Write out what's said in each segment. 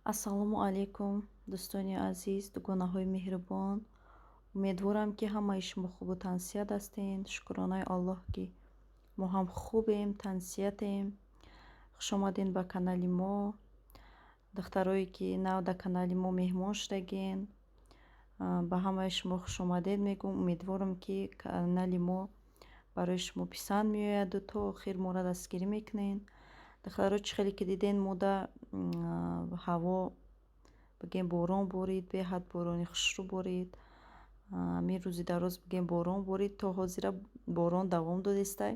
Ассалому алайкум, дӯстони азиз, дугонаҳои меҳрубон. Умедворам, ки ҳамаи шумо хубу тансиҳат ҳастед. Шукронаи Аллоҳ, ки мо ҳам хубем, тансиҳатем. Хушомадед ба канали мо. Духтарое, ки нав дар канали мо меҳмон шудагин, ба ҳамаи шумо хушомадед мегӯм. Умедворам, ки канали мо барои шумо писанд меояду то охир моро дастгирӣ мекунед. Духтаро, чӣ хеле ки диден, мода ҳаво, бигем, борон борид, беҳад борони хушрӯ борид. Ҳамин рӯзи дароз, бигем, борон борид, то ҳозира борон давом додестай.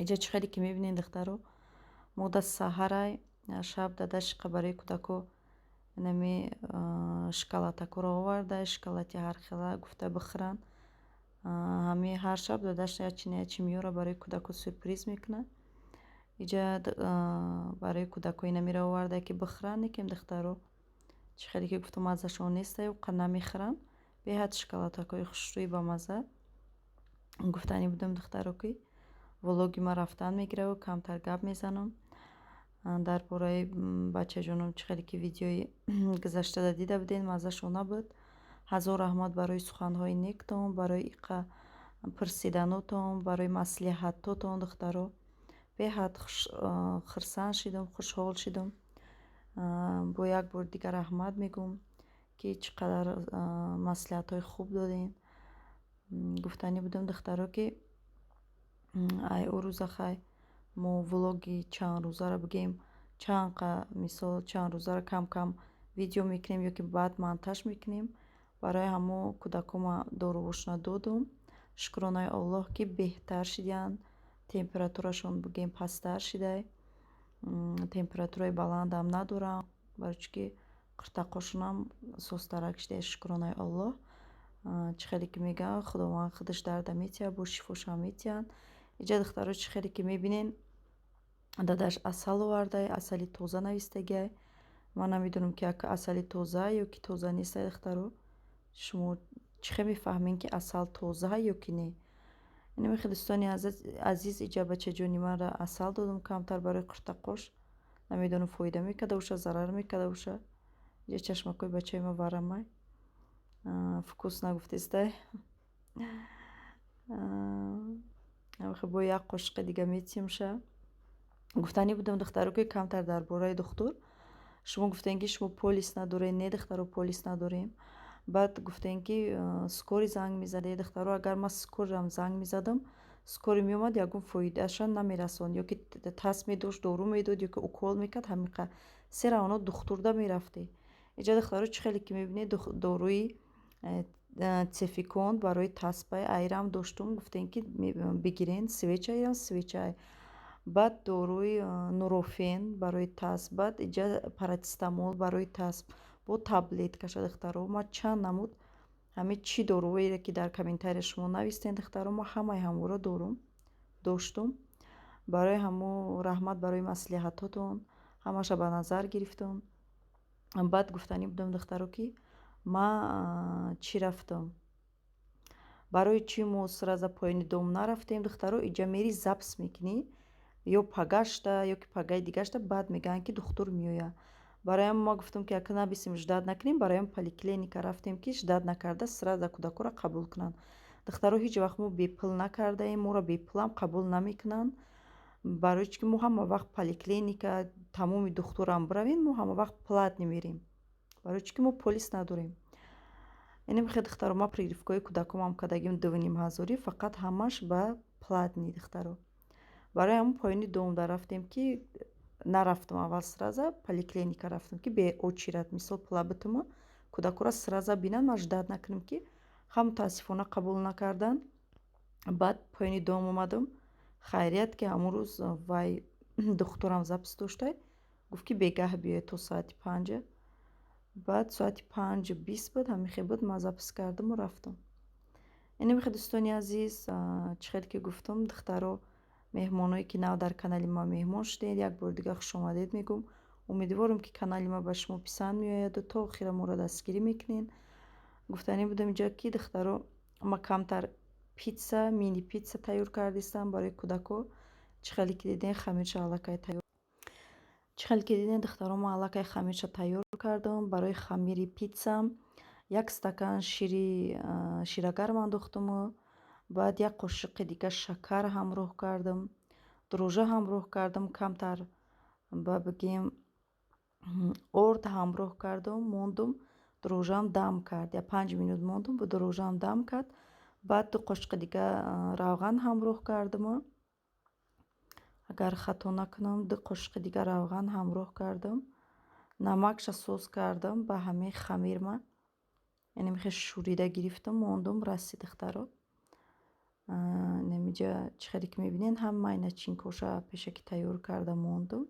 Иҷа чӣ хеле ки мебинед, духтаро, мода саҳарай. Шаб дадашиқа барои кӯдако инами шоколадакҳоро оварда, шоколади ҳархела, гуфта бихӯранд. Ҳами ҳар шаб дадаш ячи на ячи меёра, барои кӯдако сюрприз мекунад. Иҷа барои кӯдако инамиро оварда, ки бихӯранд. Лекин, духтаро, чӣ хеле ки гуфтам, маззашон нестай, уқа намехӯранд. Беҳад шоколадакҳои хушрӯи бамазза. Гуфтанӣ будам, духтаро, ки влоги ман рафтан мегираву камтар гап мезанам дар бораи бачаҷонам. Чӣ хеле ки видеои гузаштада дида будед, маззашон набуд. Ҳазор раҳмат барои суханҳои нектон, барои иқа пурсиданотон, барои маслиҳатотон. Духтаро, беҳад хурсанд шидам, хушҳол шидам. Бо як бори дигар раҳмат мегӯм, ки чӣ қадар маслиҳатҳои хуб додем. Гуфтанӣ будам, духтаро, ки ай ӯ рӯза, хай, мо влоги чанд рӯзаро, бигем, чанд мисол, чанд рӯзаро кам кам видео мекунем ё ки баъд монтаж мекунем. Барои ҳамо кӯдакома дорувошона додум. Шукронаи Аллоҳ, ки беҳтар шиданд, температурашон, бигем, пасттар шидай, температураи баландам надорам, барои чӣ ки қиртақошонам созтарак шидая. Шукронаи Аллоҳ. Чӣ хеле ки мегӯянд, Худованд худаш дарда метиҳад, бо шифошам метиҳанд. Иҷа, духтаро, чӣ хеле ки мебинен, дадаш асал овардай, асали тоза навистагиай. Ман намедонам, ки асали тоза ё ки тоза нестай. Духтаро, шумо чӣ хел мефаҳмед, ки асал тоза ё ки не? Инамихел, дӯстони азиз, иҷа бачаҷони манро асал додам камтар барои қиртақош. Намедонам, фоида мекарда боша, зарар мекарда боша. Иҷа чашмакҳои бачаи ман варамай, вкус нагуфтестай. Бо як қошиқи дига метиҳемша. Гуфтанӣ будам, духтаро, ки камтар дар бораи духтур. Шумо гуфтем, ки шумо полис надоред. Не, духтаро, полис надорем. Баъд гуфтем, ки скорый занг мезадед. Духтаро, агар ман скорыйам занг мезадам, скорый меомад, ягон фоидаша намерасонд, ё ки тас медошт, дору медод, ё ки укол мекард, ҳамиқа сера оно духтурда мерафтед. Иҷа, духтаро, чӣ хеле ки мебинед, доруи Цефикон барои таспай, айрам доштум, гуфтем, ки бигирен, свеча ирам, свеча. Баъд доруи Нурофен барои тасп, баъд иҷа парацетамол барои тасп, бо таблеткаша. Духтаро, ман чанд намуд ҳамин чӣ доруҳоере, ки дар комментария шумо навистем, духтаро, ман ҳамаи ҳамонро дорум, доштум. Барои ҳамо раҳмат барои маслиҳатотон, ҳамаша ба назар гирифтум. Баъд гуфтанӣ будам, духтаро, ки ман чӣ рафтам, барои чӣ мо сразу поёни дом нарафтем? Духтаро, иҷа мери, запись мекунӣ, ё пагашта, ё ки пагаи дигашта, баъд мегӯянд, ки духтур меояд. Барои ҳам ма гуфтам, ки ака набисем, ждать накунем. Барои ҳам поликлиника рафтем, ки ждать накарда сразу кӯдакҳоро қабул кунанд. Духтаро, ҳеҷ вақт мо бепул накардаем, моро бепулам қабул намекунанд, барои чӣ ки мо ҳама вақт поликлиника, тамоми духтурам биравем, мо ҳама вақт платный мерем, барои чӣ ки мо полис надорем. Инам хел, духтаро, ма прививкаҳои кӯдакомам кардагим, 2500-ӣ, фақат ҳамаш ба платный. Духтаро, барои ҳамон поёни домда рафтем, ки нарафтам, аввал сразу поликлиника рафтам, ки бе очередь, мисол, пула битума, кӯдакҳоро сразу бинанд, ман ждать накунам, ки ҳам мутаассифона қабул накарданд. Баъд поёни дом омадам. Хайрият, ки ҳамон рӯз вай духтурам запись доштай, гуфт, ки бегаҳ биёед то соати 5-а. Баъд соати 5:20 буд, ҳамин хел буд, ман запись кардаму рафтам. Инам хел, дӯстони азиз, чӣ хел ки гуфтам, духтаро, меҳмоное, ки нав дар канали ман меҳмон шудед, як бори дигар хушомадед мегӯм. Умедворам, ки канали ман ба шумо писанд меояду то охира моро дастгирӣ мекунед. Гуфтанӣ будам инҷа, ки, духтаро, ма камтар питса, мини питса тайёр кардистам барои кӯдакҳо. Чӣ хеле ки дидем, хамирша аллакай тайёр. Чӣ хеле ки дидем, духтаро, ма аллакай хамирша тайёр. Кардам. Барои хамири питсам як стакан шири ширагарм андохтуму баъд як қошиқи дига шакар ҳамроҳ кардам, дрожжа ҳамроҳ кардам, камтар ба бигем орд ҳамроҳ кардам, мондум, дрожжаам дам кард. Я 5 минут мондум, бо дрожжаам дам кард. Баъд 2 қошиқи дига равған ҳамроҳ кардаму, агар хато накунам, 2 қошиқи дига равған ҳамроҳ кардам. Намакша соз кардам ба ҳамин хамирма, яъне мехе шӯрида гирифтам, мондум, расид, духтаро. Намиҷа чӣ хеле ки мебинед, ҳамаи начинкоша пешакӣ тайёр карда мондум.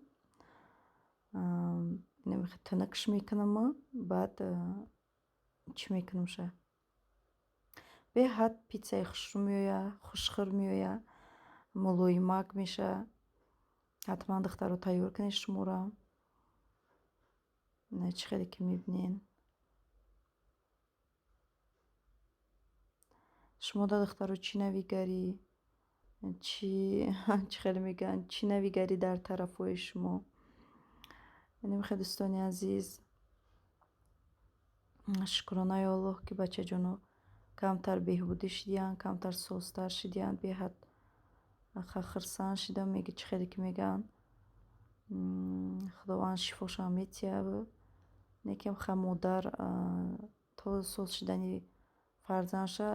Намехе тунукш мекунаму баъд чӣ мекунамша. Беҳад питсаи хушрӯ меояд, хушхӯр меояд, мулоимак мешавад. Ҳатман, духтаро, тайёр кунед шуморо. Чӣ хеле ки мебинед. Шумо да, духтаро, чӣ навигарӣ, чӣ чӣ хеле мегӯянд, чӣ навигарӣ дар тарафҳои шумо? Мехе, дӯстони азиз, шукронаи Аллоҳ, ки бачаҷоно камтар беҳбудӣ шидиянд, камтар созтар шидиянд. Беҳад хурсанд шидам. Меги чӣ хеле ки мегӯянд, Худованд шифошам метиҳад. Некем ха модар то соз шидани фарзандша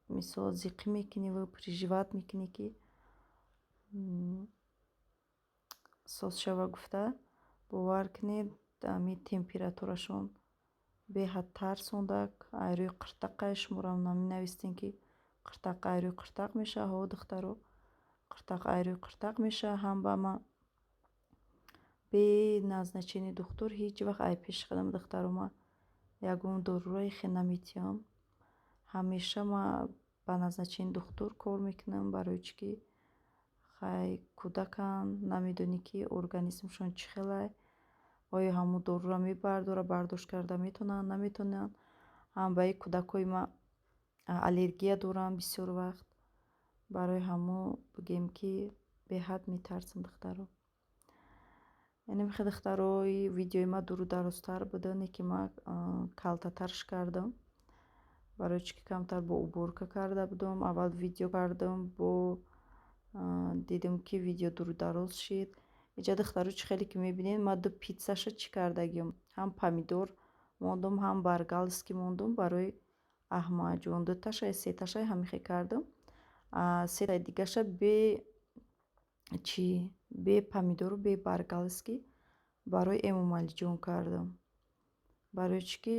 мисол зиқӣ мекуниву переживать мекунӣ, ки соз шава гуфта. Бовар кунед, ҳамин температурашон беҳад тарсондак. Ай рӯи қиртақай шуморо менавистем, ки қиртақ ай рӯи қиртақ мешавад. Ҳо, духтаро, қиртақ ай рӯи қиртақ мешавад. Ҳам ба ман бе назначение духтур ҳеҷ вақт ай пеши худам, духтаро, ман ягон доруро хе наметиҳам. Ҳамеша ман ба назначение духтур кор мекунам, барои чӣ ки хай кӯдаканд, намедонӣ, ки организмшон чӣ хелай, оё ҳамун доруро мебардорад, бардошт карда метавонанд, наметавонанд. Ҳам ба ин кӯдакҳои ман аллергия доранд бисёр вақт. Барои ҳамун бигем, ки беҳад метарсам, духтаро. Яъне мехе, духтаро, видеои ман дуру дарозтар буда, не ки ман калтатарш кардам, барои чӣ ки камтар бо уборка карда будам. Аввал видео кардам, бо дидам, ки видео дуру дароз шид. Иҷа, духтаро, чӣ хеле ки мебинед, ман ду питсаша чӣ кардагиам: ҳам помидор мондум, ҳам баргалски мондум барои Аҳмадҷон. Дуташа, сеташа ҳамихе кардам. Сетаи дигаша бе чӣ, бе помидору бе баргалски барои Эмомалиҷон кардам, барои чӣ ки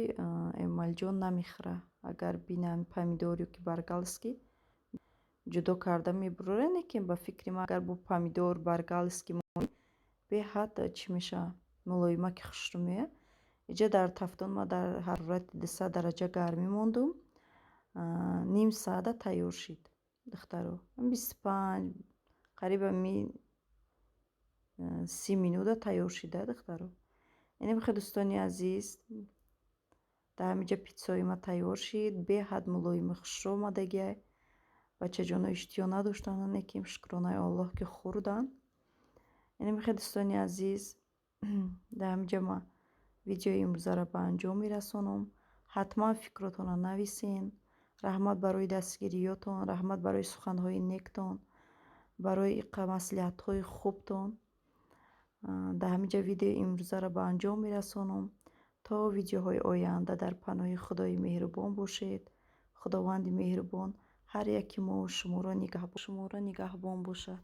Эмомалиҷон намехӯрад. Агар бинам помидор ё ки баргалски ҷудо карда мебурорад. Не ки ба фикри ман, агар бо помидор, баргалски монӣ, беҳад чӣ мешавад, мулоимаки хушрӯ меояд. Иҷа дар тафтон ман дар ҳарорати 200 дараҷа гармӣ мондум, ним саата тайёр шид, духтаро. 25, қариб ами 30 минута тайёр шида, духтаро. Яъне бихе, дӯстони азиз, дар ҳаминҷа питсои ман тайёр шид. Беҳад мулоими хушрӯ омадагиай. Бачаҷоно иштиҳо надоштанд, лекин шукронаи Аллоҳ, ки хӯрданд. Яъне бихе, дӯстони азиз, дар ҳаминҷа ман видеои имрӯзаро ба анҷом мерасонам. Ҳатман фикротонро нависен. Раҳмат барои дастгириётон, раҳмат барои суханҳои нектон, барои маслиҳатҳои хубтон. Дар ҳаминҷа видеои имрӯзаро ба анҷом мерасонам. То видеоҳои оянда дар паноҳи Худои меҳрубон бошед. Худованди меҳрубон ҳар яки мо шуморо нигаҳбон бошад.